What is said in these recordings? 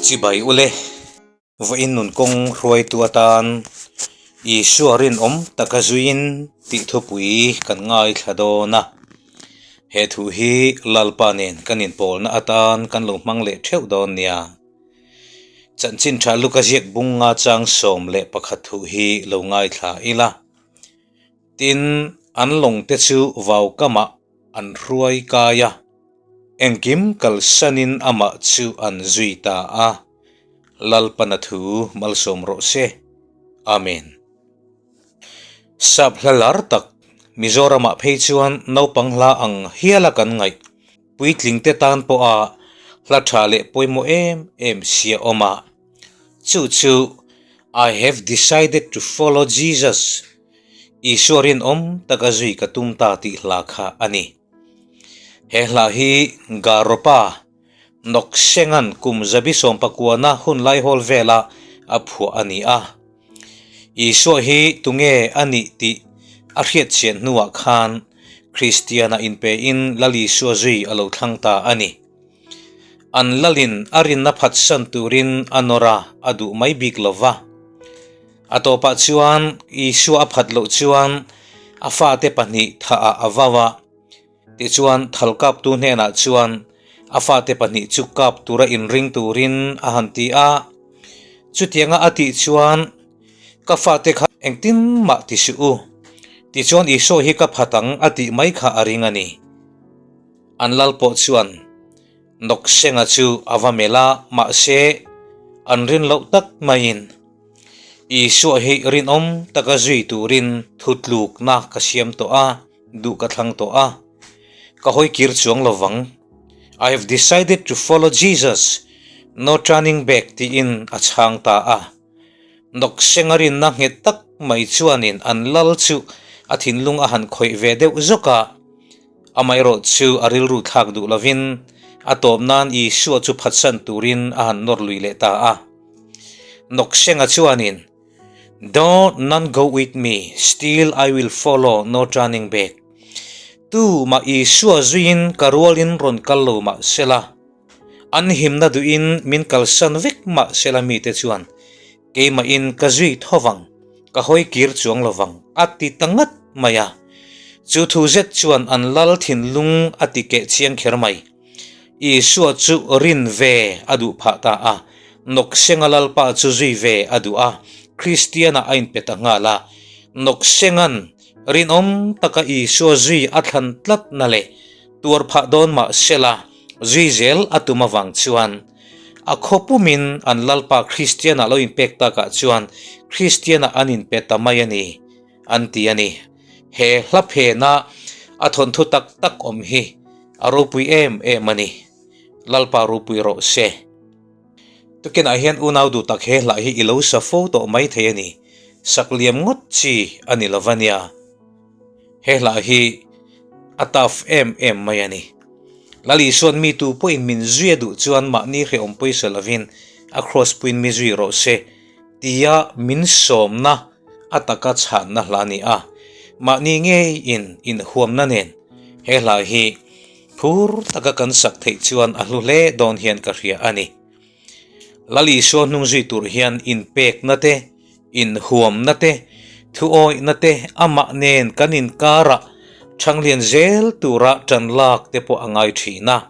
Chibai ule, vawiin nun kawng hruaitu atan Isua rinawm taka zuiin tih thupui kan ngaithla dawn a. He thu hi Lalpa nen kan inpawlna atan kan lo hmang leh theuh dawn nia. Chanchin tha Luka ziak bunga chang 11 thu hi lo ngaithla ila. Tin, an lawngte chu vaukamah an hruai kai a. Engkim kalsanin amah chu an zui ta a, Lalpana thu malsawm rawh se. Amen. Sap hla lar tak, Mizoramah phei chuan naupang hla ang hiala kan ngaih, puitlingte tan pawha hla tha leh pawimawh em em sia awm a, chu chu I have decided to follow Jesus, Isua rinawm taka zui ka tum ta tih hla kha a ni. He hla hi Garopa Noksengan kum zabi sawmpakuana hun laihawl vela a phuah a ni a. Isua hi tunge a nih tih a hriat chian hnuah khan Kristiana inpein Lal Isua zui a lo thlang ta a ni. An lalin a rinna phatsan turin a nawr a, a duh mai bik lo va. A tawpah chuan Isua a phat loh chuan a fate pahnih thah ah a vau a, tichuan thal kaptu hnenah chuan a fate pahnih chu kap tura inring turin a han ti a. Chutianga a tih chuan, Ka fate kha engtin mah ti suh u, tichuan Isua hi ka phat ang a tih mai kha a ring a ni. An lal pawh chuan Noksenga chu a va melh a, mahse an rin loh tak maiin Isua hi rinawm taka zui turin thutlukna ka siam tawh a, duh ka thlang tawh a, ka hawi kir chuang lo vang. I have decided to follow Jesus, no turning back tiin a chhang ta a. Noksenga rinna nghet tak mai chuanin an lal chu a thinlung a han khawih ve deuh zawk a. Amaherawh chu a rilru thlak duh lovin a tawp nan Isua chu phatsan turin a han nawr lui leh ta a. Noksenga chuanin, Though none go with me, still I will follow, no turning back. Tu mah Isua zuiin ka rualin rawn kal lo mah sela, an himna duhin min kalsan vek mah sela mite chuan Keimahin ka zui thovang, ka hawi kir chuang lovang, a ti ta ngat mai a. Chu thu zet chuan an lal thinlung a ti keh chiang kher mai. Isua chu rin ve a duh phah ta a, Nawksenga Lalpa chu zui ve a duh a, Kristianah a inpe ta nghal a. Nawksenga'n rinawm taka Isua zui a thlan tlatna leh tuar phah dawn mah sela zui zel a tum avang chuan A khaw pumin an Lalpa Kristianah lo inpek takah chuan Kristianah an inpe ta mai a ni, an ti a ni. He hla phena a thawnthu tak tak awm hi a ropui em em a ni. Lalpa ropui rawh se. Tukinah hian unau duh tak he hla hi i lo sa fo tawh mai thei a ni. Sak liam ngawt chi a ni lo va nia. He hla hi a tough em em mai a ni. Lal Isuan mi tu pawhin min zui a duh chuan mahni hrehawm pawisa lovin a cross puiin mi zui rawh se tia min sawmna a taka chhanna hla a ni a. Mahni ngeiin inhuamna nen he hla hi phur taka kan sak theih chuan a hlu hle dawn hian ka hria a ni. Lal Isua hnung zui tur hian inpekna te, Inhuamna te, thuawihna te amah nen kan inkarah thanglian zel tura tan lak te pawh a ngai thin a.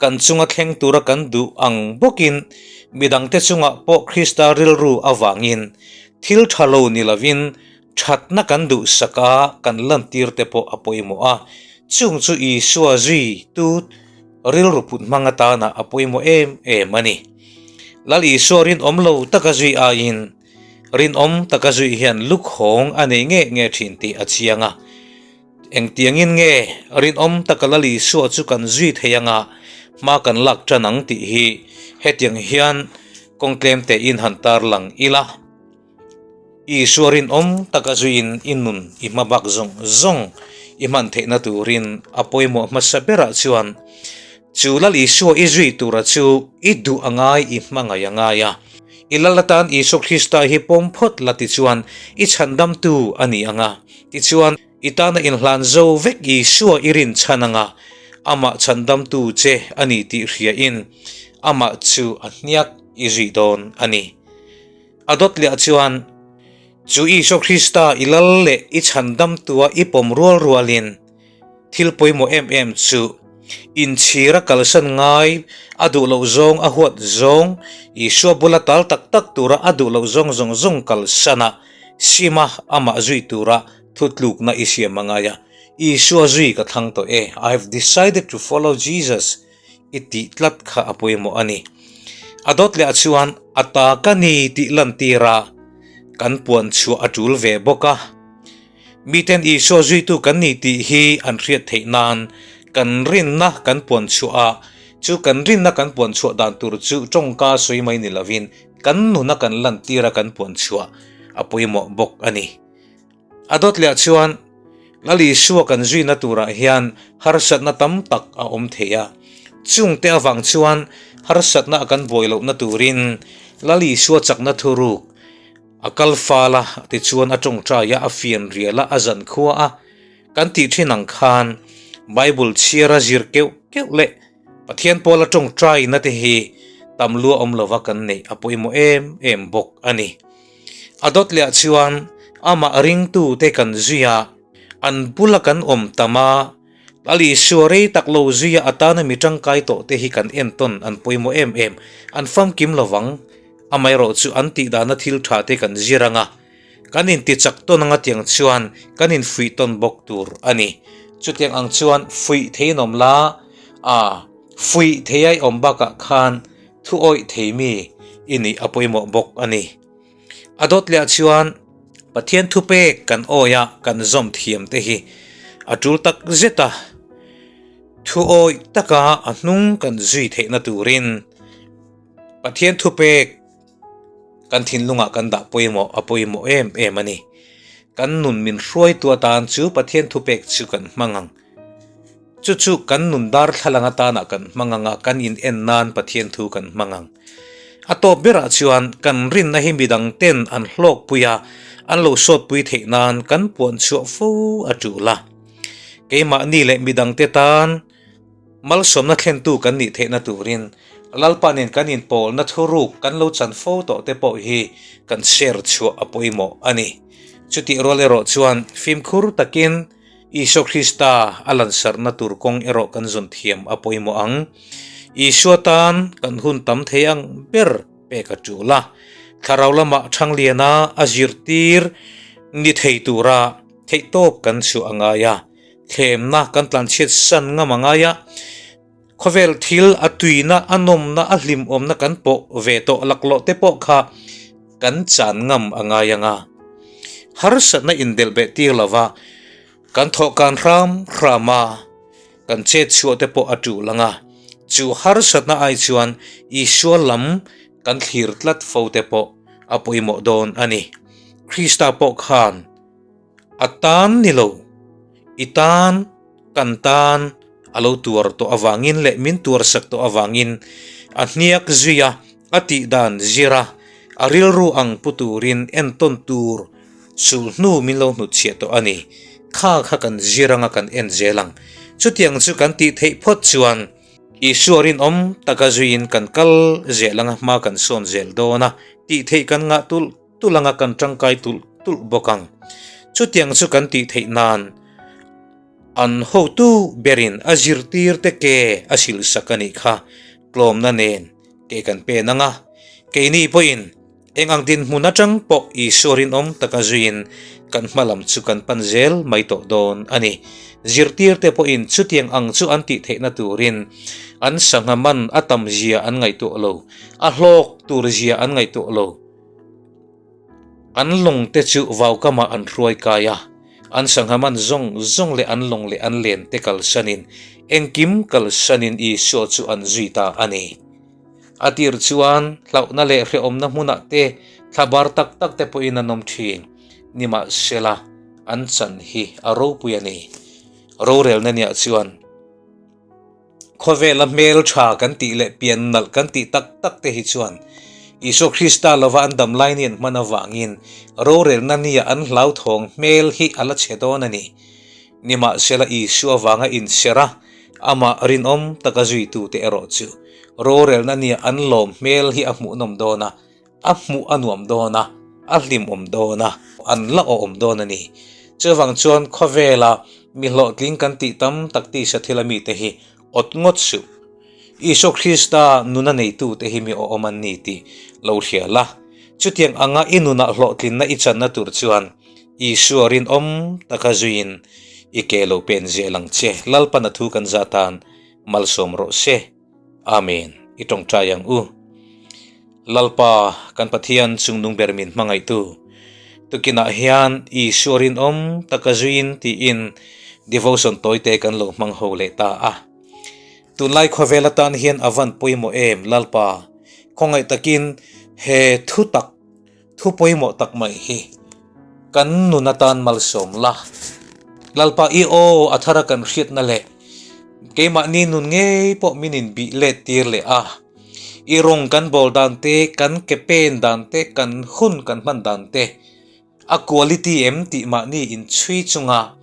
Kan chunga thleng tura kan duh ang bawkin midangte chungah pawh Krista rilru avangin thil tha lo ni lovin thatna kan duhsak a kan lantir te pawh a pawimawh a. Chung chu Isua zuitu rilru put hmang atana a pawimawh em em a ni. Lal Isua rinawm lo taka zui aiin rinawm taka zui hian lukhawng a nei nge nge thin tih a chiang a. Engtiangin nge rinawm taka Lal Isua chu kan zui thei anga hma kan lak tan ang tih hi hetiang hian kawng tlem tein han tarlang ila. Isua rinawm taka zuiin i nun i hma bak zawng zawng i hman theihna turin a pawimawh hmasa berah chuan chu Lal Isua i zui tura chu i duh a ngai i hmangaih a ngai a. I Lal atan Isua Krista hi pawm phawt la tichuan i chhandamtu a ni ang a, tichuan i tana inhlan zo vek Isua i rinchhan ang a, amah chhandamtu che a ni tih hriain amah chu a hniak. i zui dawn a ni. A dawt leh chuan, Chu Isua Krista i lal leh i chhandamtua i pawm rual rualin thil pawimawh em em chu inchhira kalsan ngai a duh loh zawng a huat zawng, Isua bula tal tak tak tura a duh loh zawng zawng zawng kalsana sima amah zui tura thutlukna i siam a ngai a. Isua zui ka thlang tawh e, I have decided to follow Jesus. I tih tlat kha a pawimawh a ni. A dawt leh ah chuan a ta ka ni tih lantir a, kan puan chhuah a tul ve bawk a. Miten Isua zuitu kan ni tih hi an hriat theih nan kan rinna kan puan chhuah a, chu kan rinna kan puan chhuah dan tur chu tawngka sawi mai ni lovin kan nuna kan lantir a kan puan chhuah a pawimawh bawk a ni. A dawt leh chuan Lal Isua kan zuina turah hian harsatna tam tak a awm thei a. Chungte avang chuan harsatna a kan buai lohna turin Lal Isua chakna thuruk a kal fal a, tichuan a tawngtai a, a fian rial a, a zan khua a. Kan tih thin ang khan Bible chhiar a zir keuh keuh leh Pathian pawla tawngtaina te hi tam lua awm lova kan neih a pawimawh em em bawk a ni. A dawt leh ah chuan amah ringtute kan zui a, an bula kan awm tam a, Lal Isua rei tak lo zui a atana mi tangkai tawh te hi kan entawn an pawimawh em em, an famkim lovang, amaherawh chu an tihdana thil tha te kan zir anga, Kan intichak tawn anga tiang chuan kan infuih tawn bawk tur a ni. Chutiang ang chuan fuih theiin awm la, a fuih thei ai awm bakah khan thu awih thei mi i nih a pawimawh bawk a ni. A dawt leh ah chuan Pathian thupek kan awi a, kan zawm thiam te hi a tul tak zet a, thu awih taka a hnung kan zui theihna turin Pathian thupek Kan thinlungah kan dah pawimawh a pawimawh em em a ni. Kan nun min hruaitu atan chu Pathian thupek chu kan hmang ang. Chu chu kan nun darthlalang atana kan hmang ang a, kan in en nan Pathian thu kan hmang ang. A tawp berah chuan kan rinna hi midang ten an hlawkpui a, an lo sawtpui theih nan kan puan chhuah fo a tul a. Keimahni leh midangte tan Malsawmna thlentu kan nih theihna turin Lalpa nen kan inpawlna thuruk kan lo chan fo tawh te pawh hi kan share chhuah a pawimawh a ni. Chutih rual erawh chuan fimkhur takin Isua Krista a lansarhna tur kawng erawh kan zawn thiam a pawimawh ang. Isua tan kan hun tam thei ang ber pek a tul a, thlarau lamah Thangliana a zirtir ni thei tura theihtawp kan chhuah a ngai a. Thlemna kan tlanchhiat san ngam a ngai a, khawvel thil a tuina, a nawmna, a hlimawmna kan pawh ve tawh laklawh te pawh kha kan chan ngam a ngai ang a. Harsatna indelh beh tir lova kan thawhkan hram hram a, kan chet chhuah te pawh a tul ang a. Chu harsatna ai chuan Isua lam kan thlir tlat fo te pawh a pawimawh dawn a ni. Krista pawh khan. A tan ni lo, i tan, kan tan a lo tuar tawh avangin leh min tuarsak tawh avangin a hniak zui a, a tih dan zir a, a rilru ang pu turin entawn tur sulhnu min lo hnutchhiah tawh a ni. Kha kha kan zir anga kan en zel ang. Chutiang chu kan tih theih phawt chuan Isua rinawm taka zuiin kan kal zel anga hma kan sawn zel dawn a, tih theih kan ngah tulh tulh anga kan tangkai tulh tulh bawk ang. Chutiang chu kan tih theih nan an hotu berin a zirtirte ke a silsak a nih kha tlawmna nen ke kan pen ang a. Keini pawhin eng ang dinhmun atang pawh Isua rinawm taka zuiin kan hma lam chu kan pan zel mai tawh dawn a ni. Zirtirte pawhin chutiang ang chu an tih theihna turin an sangha man a tam zia an ngaihtuah lo, a hlawk tur zia an ngaihtuah lo. An lawng te chu vaukamah an hruai kai a, an sangha man zawng zawng leh an lawng leh an len te kalsanin engkim kalsanin Isua chu an zui ta a ni. A tir chuan hlauhna leh hrehawmna hmunah te thlabar tak tak te pawhin an awm thin. Nimahsela, an chan hi a ropui a ni. Rorelna niah chuan. Khawvela hmel tha kan tih leh pian nalh kan tih tak tak te hi chuan Isua Krista lova an dam lai ni an hman avangin rorelna nia an hlauthawng hmel hi a la chhe dawn a ni. Nimahsela Isua vanga inserh a, amah rinawm taka zuitute erawh chu. Rorelna nia an lawm hmel hi a hmuhnawm dawn a, a hmuh a nuam dawn a, a hlimawm dawn a, an la awhawm dawn a ni. Chuvang chuan khawvela mi hlawhtling kan tih tam tak tisa thila mite hi awt ngawt suh. Isua Krista nuna neitute hi mi awhawm an ni tih lo hria la. Chutiang anga i nunah hlawhtlinna i channa tur chuan Isua rinawm taka zuiin i ke lo pen zel ang che. Lalpan a thu kan zah tan malsawm rawh se. Amen. I tawngtai ang u. Lalpa, kan Pathian chungnung ber min hmangaihtu, tukinah hian Isua rinawm taka zuiin tiin devotion tawite kan lo hmang ho leh ta a. Tunlai khawvel atan hian a van pawimawh em Lalpa, khawngaih takin he thu tak, thu pawimawh tak mai hi kan nun atan malsawm la. Lalpa i aw a thara kan hriatna leh keimahni nun ngei pawh min inbih let tir leh a. I rawng kan bawl dan te, kan ke pen dan te, kan hun kan hman dan te a quality em tih mahni inchhui chunga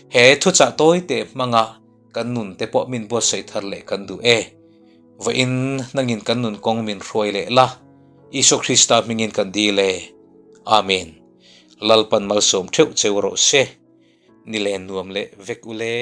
he thuchah tawi teh hmanga kan nun te pawh min buatsaih thar leh kan duh e. Vawiin nangin kan nun kawng min hruai leh la, Isua Krista hmingin kan dil e. Amen. Lalpan malsawm theuh cheu rawh se. Ni len nuam leh vek u le.